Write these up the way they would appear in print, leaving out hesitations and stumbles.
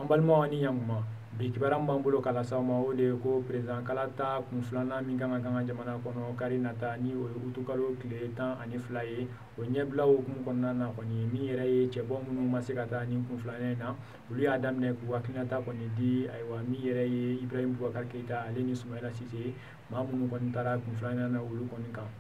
An balimaw ni ɲankuma, bi kibaruya min b'an bolo k'a lase aw ma, o de ye ko président kalata kun filanan min kan ka k'an ka jamana kɔnɔ kari nata, ni o ye utukalo tile 12 ye, o ɲɛbila hukumu kɔnɔna na kɔni, min yɛrɛ ye cɛbɔ minnu ma se ka taa nin kun filanan in na, olu y'a daminɛ k'u hakilinata kɔni di. Ayiwa, min yɛrɛ ye Ibrahim Boubacar Keita ale ni Soumaïla Cissé, maa minnu kɔni taara kun filanan na, olu kɔni kan.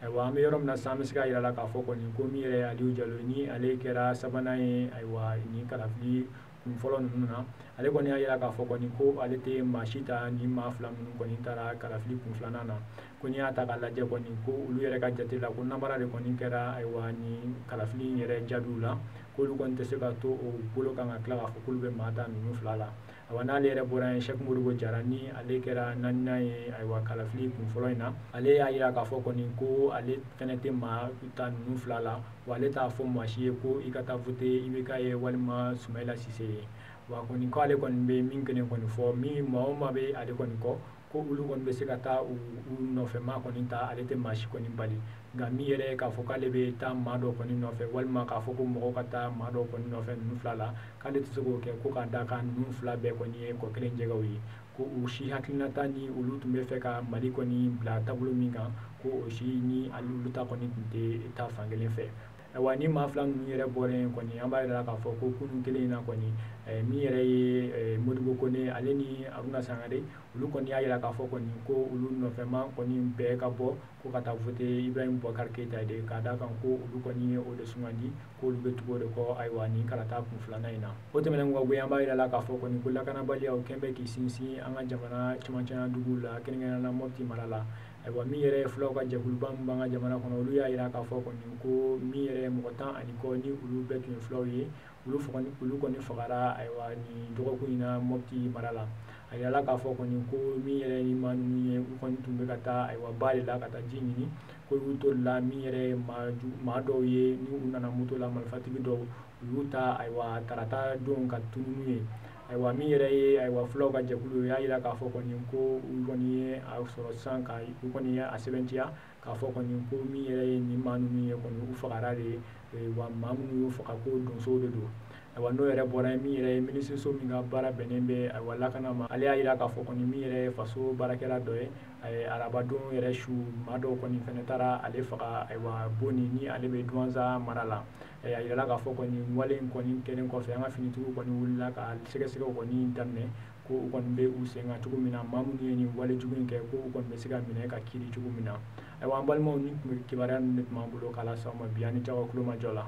Ayiwa, an bɛ yɔrɔ min na sisan, an bɛ se k'a yira la k'a fɔ kɔni ko min yɛrɛ ye Aliou Diallo, ni ale kɛra sabanan ye, ayiwa, nin kalafili kun fɔlɔ ninnu na, ale kɔni y'a yira k'a fɔ kɔni ko ale tɛ maa si ta ni maa fila minnu kɔni taara kalafili kun filanan na. Ko n'i y'a ta k'a lajɛ kɔni, ko olu yɛrɛ ka jate la, ko namara de kɔni kɛra, ayiwa, nin kalafili in yɛrɛ jaabiw la, k'olu kɔni tɛ se ka to o bolo kan ka tila k'a fɔ k'olu bɛ maa ta ninnu fila la. Ayiwa, n'ale yɛrɛ bɔra yen, Cheick Modibo Diarra, ni ale kɛra naaninan ye, ayiwa, kalafili kun fɔlɔ in na, ale y'a yira k'a fɔ kɔni ko ale fɛnɛ tɛ maa ta ninnu fila la, wa ale t'a fɔ maa si ye ko i ka taa voter IBK ye walima Soumaïla Cissé ye. Wa kɔni ko ale kɔni bɛ min kelen kɔni fɔ, min maa o maa bɛ ale kɔni kɔ, ko olu kɔni bɛ se ka taa u nɔfɛ maa kɔni ta, ale tɛ maa si kɔni bali. Nka min yɛrɛ ye k'a fɔ k'ale bɛ taa maa dɔ kɔni nɔfɛ, walima k'a fɔ ko mɔgɔw ka taa maa dɔ kɔni nɔfɛ ninnu fila la, k'ale tɛ se k'o kɛ, ko k'a da kan ninnu fila bɛɛ kɔni ye kɔ kelen jɛgɛw ye, ko u si hakilinata ni olu tun bɛ fɛ ka Mali kɔni bila taabolo min kan, ko o si ni olu ta kɔni tun tɛ taa fan kelen fɛ. Ayiwa, ni maa fila ninnu yɛrɛ bɔra yen kɔni, an b'a yira k'a fɔ ko kunun kelen in na kɔni, min yɛrɛ ye Modibo Kone ale ni Haruna Sangare, olu kɔni y'a yira k'a fɔ kɔni ko olu nɔfɛma kɔni bɛɛ ka bɔ ko ka taa voter Ibrahim Boubacar Keita de, k'a d'a kan ko olu kɔni ye o de sugandi, k'olu bɛ tugu o de kɔ, ayiwa, nin kalata kun filanan in na. O tɛmɛnen kɔ ka bɔ yen, an b'a yira la k'a fɔ kɔni ko lakanabaliyaw kɛn bɛ k'i sinsin an ka jamana cɛmancɛya duguw la, kɛrɛnkɛrɛnnenya la Mopti mara la. Ayiwa, min yɛrɛ ye fulaw ka jɛkuluba min b'an ka jamana kɔnɔ, olu y'a yira k'a fɔ kɔni ko min yɛrɛ ye mɔgɔ 10 ani kɔ, ni olu bɛɛ tun ye fulaw ye, olu kɔni fagara, ayiwa, nin dɔgɔkun in na Mopti mara la. A yirala k'a fɔ kɔni ko min yɛrɛ ye maa ninnu ye, u kɔni tun bɛ ka taa, ayiwa, ba de la ka taa ji ɲini, ko y'u to la min yɛrɛ ye maa dɔw ye, ni u nana moto la, marifatigi dɔw, u y'u ta, ayiwa, tarata don ka tunun ye. Ayiwa, min yɛrɛ ye, ayiwa, fulaw ka jɛkulu ye, u y'a yira k'a fɔ kɔni ko u kɔni ye a sɔrɔ sisan ka u kɔni ye a sɛbɛntiya k'a fɔ kɔni ko min yɛrɛ ye nin maa ninnu ye kɔni, u fagara de ye, wa maa minnu y'u faga ko donsow de don. Ayiwa, n'o yɛrɛ bɔra yen, min yɛrɛ ye minisiriso min ka baara bɛnnen bɛ, ayiwa, lakana ma, ale y'a yira k'a fɔ kɔni min yɛrɛ ye faso baarakɛla dɔ ye, arabadon yɛrɛ su, maa dɔw kɔni fɛnɛ taara ale faga, ayiwa, Boni, ni ale bɛ Douentza mara la. A yirala k'a fɔ kɔni wale in kɔni kɛlen kɔfɛ, an ka finitigiw kɔni wulila ka sɛgɛsɛgɛw kɔni daminɛ, ko u kɔni bɛ u sen kan cogo min na, maa minnu ye nin wale jugu in kɛ, ko u kɔni bɛ se ka minɛ ka kiiri cogo min na. Ayiwa, an balimaw, ni kibaruya ninnu de tun b'an bolo k'a lase aw ma bi, an ni jago kulo majɔ la.